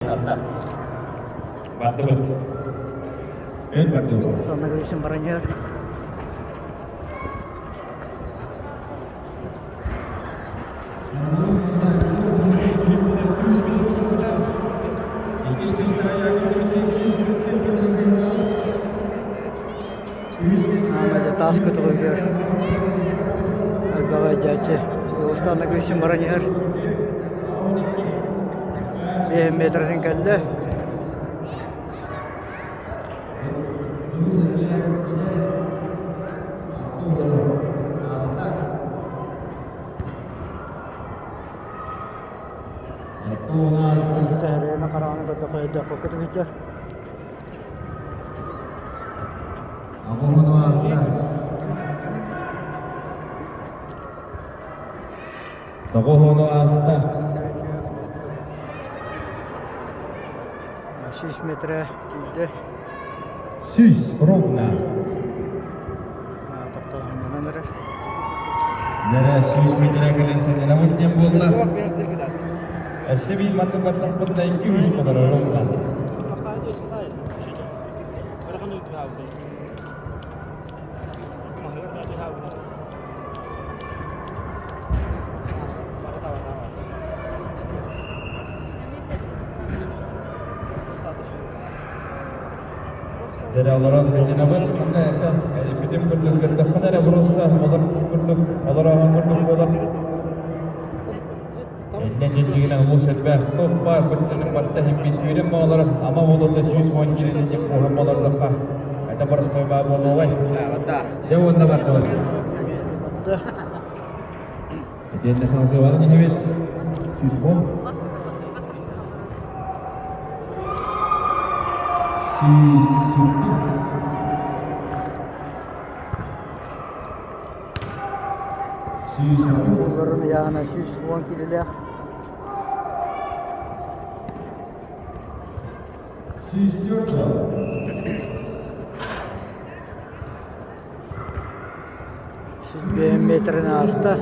Манна бардыбыт. Өн бардыбыт. Сонно көрүсүн баран иһэр. Таас көтөҕүгэр элбэҕи дьээччи Дьулустаана күүсүн баран иһэр. Биэһин метратын кэллэ. Тэһэрээни хараҕаны көрдөххө өйдөөххө көтүһүтэр. Тоҕуһуну ааста. 100 метрэ тиийдэ. 100 ровно. Тохтооһуннанан эрэр. Нэрэ 100 метрэ кэлэн сынньанабыт диэн буолла. Өссө биир маннык баттахпытына 200 болар ровно. Дьэ олорон сынньанабыт. Бүтүн курдук көрдөххүнэ эрэ просто олор курдук олорооһун курдук буолар. Иннэ дьиҥ-дьиҥинэн олус элбэх туох баар быччаны барта иһиммит үөрэн моолор ама буолуота 110 киилини куоһан молордохха это простой баа буолуоҕай. Дьэ уонна бардылар. Итиэннэ салгыы баран иһэбит. 110. 120. Уолларын ыйааһына 110 киилэлээх. 105 метрин ааста.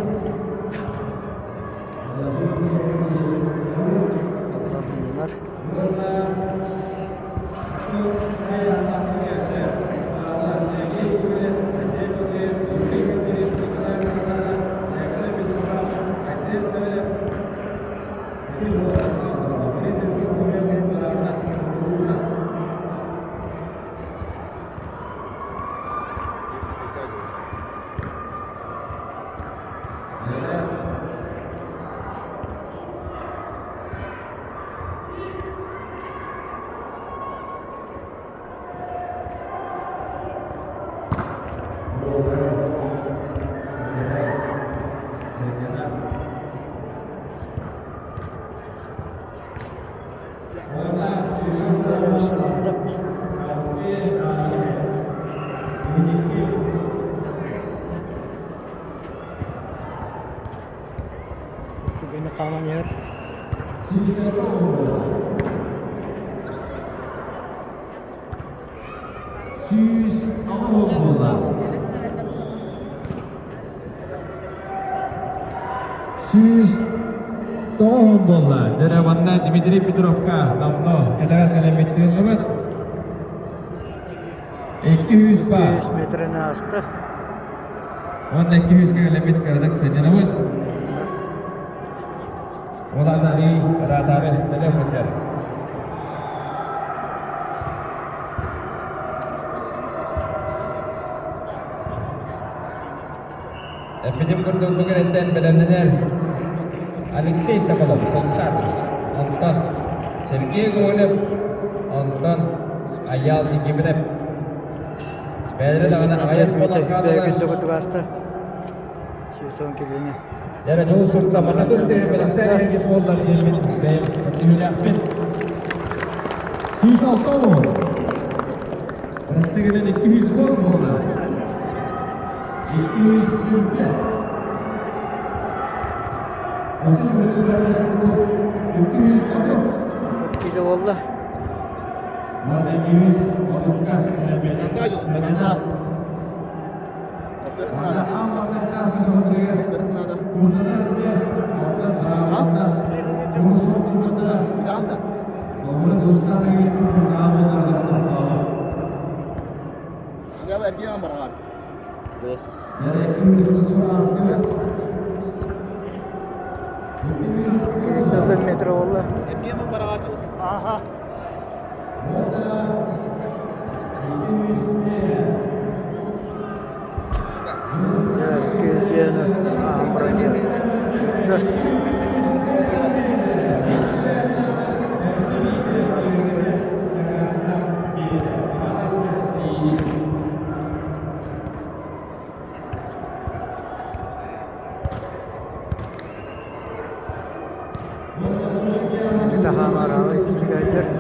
Түгэни хаалан иһэр. 100 буолла. 109 буолла. Дьэ манна Дмитрий Петровка давно кэтэҕэр кэлэммит тыыллыбыт. 200 ба. 200 метрини ааста. Уонна 200 кэлэммит кыратык сынньанабыт. Ол аатаары ыраатаары нэлэ сылдьар. Эппитим курдук бу кэрэттэн бэлэмнэнэр Алексей Соколов, Сунтаар, онтон Сергей Гоголев, онтон Айаал Никифоров. Бэйэлэрэ даҕаны аҕыйах буолан хааллылар. Күн ааста. 110 килини. Дьэ дьол сурта манатыс бэлэхтээн буоллар диэммит бэйэм түһүлээхпит. 106 уон. Россиянан 210 буолла. 205. 230. Кило буолла. Уонна 230-ка кэлэммит. До конца. Надо. Надо. А? 230 метр буолла. Кирбиэни ааһан баран иһэр. Таһаамараҕы көөдьөр.